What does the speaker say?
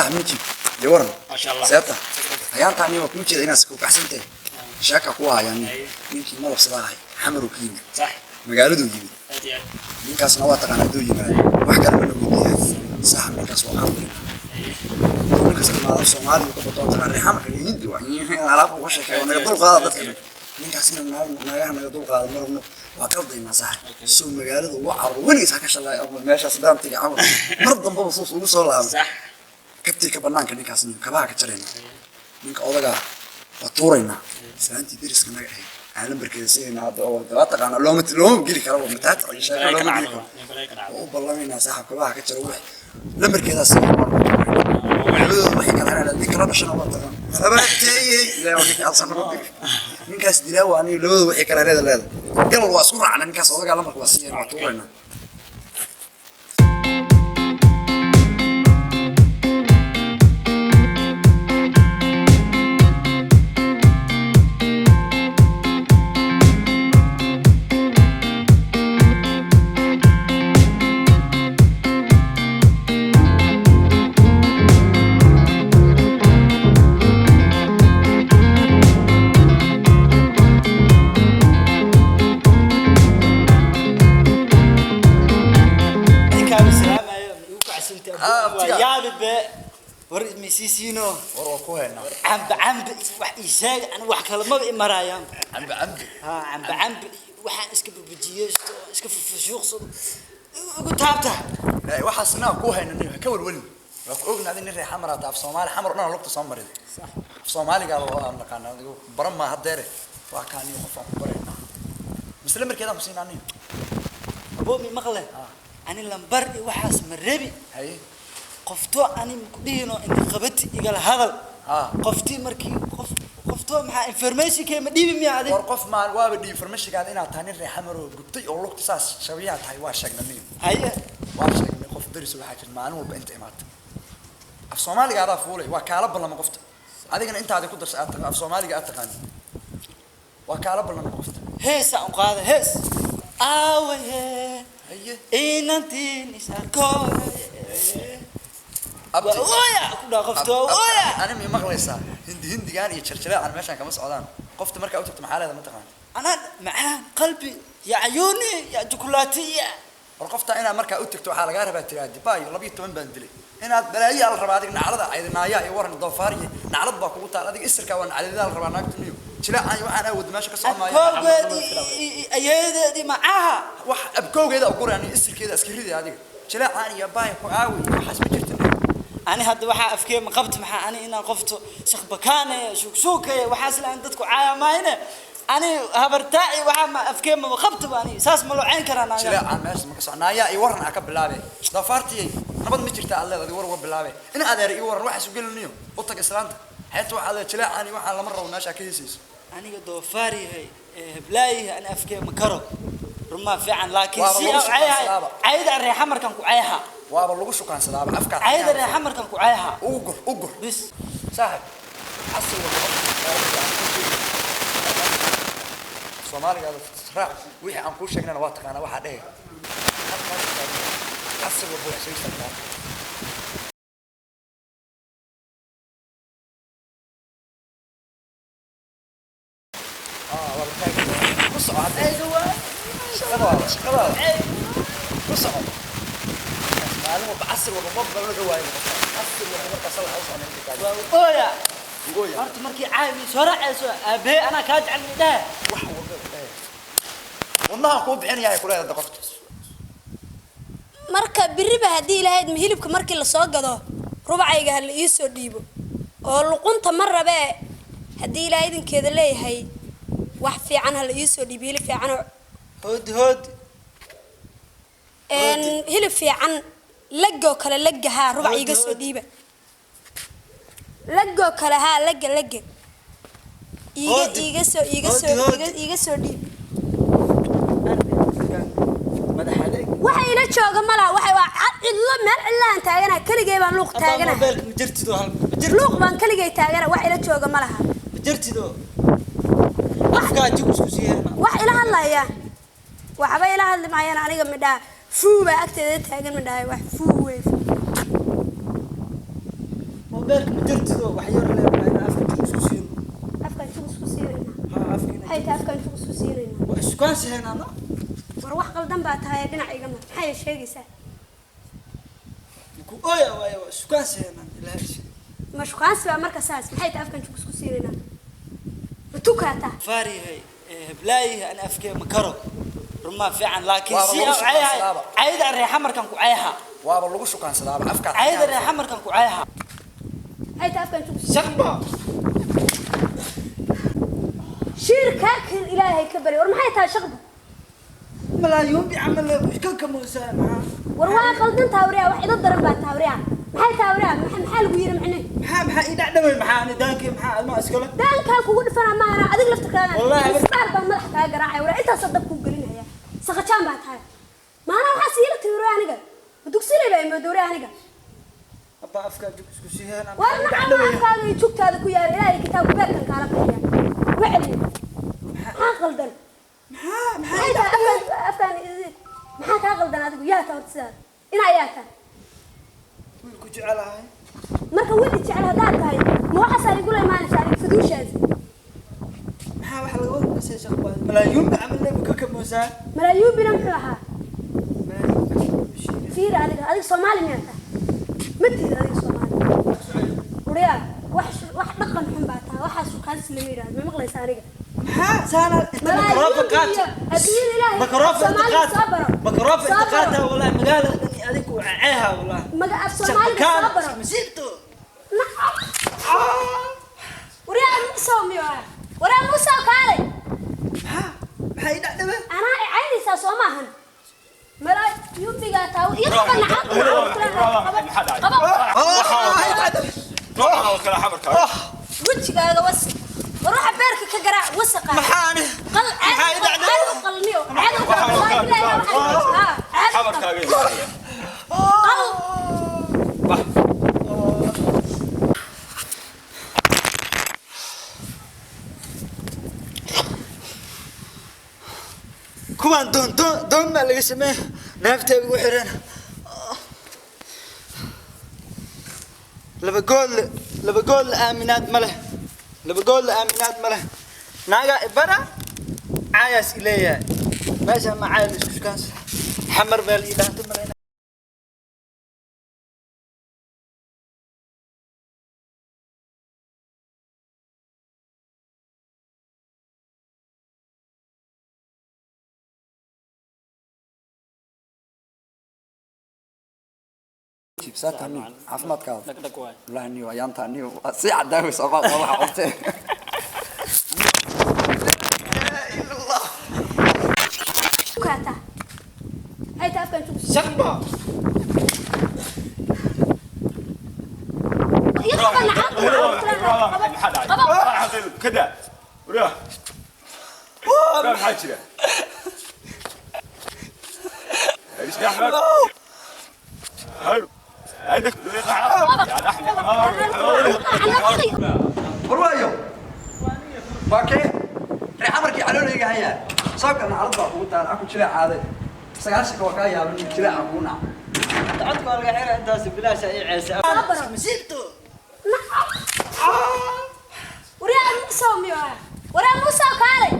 Saaxiib minji iyo waran. Maasha Allah. Seeta ayaantaani waa kuu jeeda inaad ku baxsantahay, sheeka ku hayaan ninkii malabsada ahay xamaru ka yimid. Sax. Magaaladuu yimid. Aad iyo aad. Ninkaasna waa taqaanaa, hadduu yimaado wax kale mana weydiiyaa saaxib. Ninkaas waa qalbi, ninkaas imaado Soomaaliga ka bato taqaan reer xamarka iyo Hindi wax alaab uga sheekeeyo, naga dul qaada dadka. Ninkaas ina naagaha naga dul qaada marabno, waa qaldaynaa saaxib. Soo magaalada ugu carro weligiis ha ka shalaay ama meeshaas dhaantiga camal mar dambaba suus ugu soo laabay. Sax. Kabtii ka banaanka ninkaas nin kabaha ka jaraynaa, ninka odagaa waa tuuraynaa, islaantii deriska naga ahayd aan lambarkeeda siinayna hadda oo waa taqaanaa, looma geli karo mataata iyo sheeko looma geli karo. Waa u ballamaynaa saaxib, kabaha ka jara, wax lambarkeedaa siinayna, labadooda waxay kala haraan ninka la dhashana waa taqaan habateeyey ilaa ninka alsan ninkaas dilaa waa aniga, labadooda waxay kala leeda galal waa isku raacna, ninkaas odagaa lambarka waa siinayna, waa tuuraynaa. Ninkaan salaamayo igu kacsantay. Ah, abtiga. Waa yaabi be war misiisiino. War waa ku haynaa. Camba camba wax ii sheeg, ani wax kale maba i maraayaan. Cambe cambe. Ha, camba cambe waxaan iska babajiyeysto, iska fufushuuqsado igu taabta. Waxaasna ku hayna nin ka walwalin, waa ku ognahay nin reer xamar ah, af Soomaali xamar dhan lugta soo maray, af Soomaaliga waa naqaanaa, adigu baran ma hadeere waa kaani qof aan ku baraynaa misle markeeda ku siinaa nin. Abo mi maqle, ani lambar iyo waxaas ma rebi. Haye. Qofto ani maku dhihino inta qabati igala hadal. Qoftii markii qof qofto maxaa informationkee ma dhiibi miya adi? War qof maal waaba dhiib informationkaada inaad tahay nin reer xamar oo gubtay oo lugta saas shabiyaa tahay, waa sheegnay nin. Haye. Waa sheegnay qof daris waxaa jira maalin walba inta imaata af Soomaaliga adaa fuulay, waa kaala ballama qofta, adigana intaadi ku darsa aad af Soomaaliga aad taqaani, waa kaala ballama qofta. Heesa un qaada hees aawaye. Haye. Inantiin is arko. Abti. Ooya ku dhaa qofto ooya. Ani ma maqlaysaa? Hindi hindigaan iyo jarjaraacan meeshaan kama socdaan. Qofta markaa u tagto maxaa leedahay ma taqaan? Anaa macaan qalbi ya cayuuni ya jukulaatiya. War qofta inaad markaa u tagto waxaa lagaa rabaa tiraa dibaayo 12 baan dilay inaad balaayo la rabaa, adiga naclada caydinaaya iyo waran doofaar iyo naclad baa kugu taal, adiga isirkaa waa nacladadaa la rabaa, naagta miyo jilaacaan iyo waxaan awood meesha ka socmaayo. Abkowgeedii ayeedeedii macaha. Wax abkowgeeda uguran iyo isirkeeda iska ridi, adiga jilaacaan iyo baay ku caawi, waxaas ma jirta. Ani hadda waxaa afkee ma qabto, maxaa ani inaan qofto shaqbakaane shuugshuukaya waxaas laan dadku caaya maayne, ani habartaaci waxaa ma afkee maba qabto, ani saas ma loo cayn karaa naaga? Jilaacaan meesha ma ka socnaayaa iyo waran aa ka bilaabe doofaartiyay nabad ma jirta aad leedahay, adiga war uga bilaabe in adeer iyo waran waxaas u gelinayo u tag islaanta xeebta waxaa leedahay jilaacaan iyo waxaan lama rabo meesha ka heesayso. Aniga doofaar yahay heblaayahay ani afkee ma karo rumaa fiican, laakiin Waaba si lagu aan cayahay shukansadaaba. cayda reexa markaan ku cayaha. Waaba lagu shukansadaaba afkaa. Cayda reexa markaan ku cayaha. Ugu gur u gur. Bis. Saaxib casri walba Soomaaliga raac, wixii aan kuu sheegnana waa taqaanaa, waxaa dhehe casri walba wax sheegaysaa. Waa la taagi ku soco hadda. Cayda waa shaqadaada shaqadaada ku soco maalin walba casri walba qof baa laga waayo casri walba markaas la socon inta taagan. Waa ooya. Gooya. Horta markii caawi soo raacayso aabee anaa kaa jecel midhaha. Wax walba ku dhahay wadnaha kuu bixinayaa ku leedahay qofta. Marka biriba haddii ilahayd ma hilibka markii lasoo gado rubacayga ha la ii soo dhiibo oo luqunta ma rabee, haddii ilaahay idinkeeda leeyahay wax fiican ha la ii soo dhiibo, hilib fiican oo hoodi hoodi. Een, hilib fiican lagoo kale laga haa rubac iiga soo dhiiba lagoo kale haa laga laga iiga Hoodi. Iiga soo iiga soo Hoodi, hoodi. iiga iiga soo dhiib. Madax adeeg. Waxa ila jooga malaha, waxa waa cad cidlo, meel cidlaan taagana, keligay baan luuq hadaa taagana. Mobeelka ma jirtido hal ma jirtido. Luuq baan keligay taagana, wax ila jooga malaha. Ma jirtido afkaa jig isku siiyeen. Wax ila hadlaya waxba ila hadli maayaan, aniga midhaa fuu baa agteeda taagan, midhahay wax fuu wey. Mobeelka ma jartido wax yar leh waa inaan afka jug isku siino. Afkaan jug isku siinaynaa? Ha, afkiina. Maxay tahay afkaan jug isku siinaynaa? Waa iskukaansaheynaa no. War wax qaldan baa tahay, dhinac igama maxay sheegaysaa? Ku ooya waaye, waa iskukaansaheynaa ilaahay. Ma shukaansi baa marka saas? Maxay tahay afkaan jug isku siinaynaa? Ma tukaataa? Faarihay heblaayihi ana afkee ma karo rumaa fiican, laakiin Waaba si lagu aan cayahay shukaansadaa. Cayda reexa markaan ku cayaha. Waaba lagu shukaansadaa afka. Cayda reexa markaan ku cayaha. Maxay tahay afkaan jug isku Shaqbo. Shiirkaa kan ilaahay ka bari. War maxay tahay shaqbu? Malaayuun bi camal iska kamuusaa maxaa? War waa qaldan tahay wariyaa, wax ida daran baa tahay wariyaa. Maxay tahay wariyaa? Maxaa lagu yiri macne? Maxaa ii dhacdhaway? Maxaa ani daankii maxaa almaa iskale? Daankaan kugu dhifana maana adig laftirkaaga. Wallaahi misbaar baan madaxa kaaga garaacaya wariyaa, intaasoo dab kuu gelinaya. Saqajaan baa tahay maana waxaa siila tiri wariyaa. Aniga ma dugsilay baa imooda wariyaa aniga. Abba afkaa jug isku siiyeen. War nacam afkaaga iyo jugtaada ku yaala ilaahay kitaabku beerkan kaala bixiya wacli. Maxaa qaldan? Maxaa maxay tahay afkaan maxaa kaa qaldan adigu? Yaa taa horta sidaas inaa yaa taa? Wiilku jecelahay. Marka weli jecel haddaad tahay ma waxaasaa igula imaanaysa adiga faduushaas? Maxaa wax laga wada qasay shaqbo malaayuun bi camal lebu ka kamuusaa. Malaayuubina muxuu ahaa? Malaayuun bi camal. Fiiri adiga, adiga soomaali miyaa tahay? Ma tihid adiga soomaali uriyaa. Wax dhaqan xun baa tahay, waxaas shukaansi lama yidhahdo. Ma maqlaysa aniga? Maxaa saana inta Malaayuun mikrofon qaata iyo adduunyada ilaahay mikrofon inta Soomaaliga qaata soo baro. Mikrofon inta Soo baro. qaata wallahi magaalada dhan iyo adigu ceeha wallahi. Maga af soomaaliga soo baro. Masiibto. Wariyaa muusoo miyo ah? Wariyaa muusoo kaalay. Maxaa ii dhacdhawe? Anaa i caynaysaa soo maahan? Malaayuubigaa taa iyo qaba nacab qaba. Wejigaaga wasi. War waxa beerka ka garaac wasaqa. Maxaa ani qal maxaa ii caad dhacdhawe? u qalniyo caad u qal wallaahi bilaahi waxaa caad u qal qal. Kuwaan doon doon doon baa laga sameeya neeftay ugu xireen laba goodle, laba goodle aaminaad ma leh, laba goodle aaminaad ma leh. Naagaa ibara caayaas ileeyahay meesha ma caaya la isku shukaansa xamar baa la ii dhaanta malayna. Jibsaata niyo caafimaadkaada. Dhagdhag waay. Wallaahi niyo ayaanta niyo sii cadaawaysa waa waxa qabtee. Tukaataa? Maxay tahay afkaan jug Shaqbo. iyo qaba nacab qaba qaba. كذا ولا لا حاجة يا احمد حلو عندك يا احمد. Warwaayo waa kee ree camarkii caloolayga hayaa sababka naclad baa kugu taal aku jileecaaday 90-ka waa kaa yaaban in jileeca kugu naco. Codka waa laga xiraa intaas bilaasha ii ceesa. Baro. Masiibto. Waryaa muusoo miyo ah? Waryaa muusoo kaalay.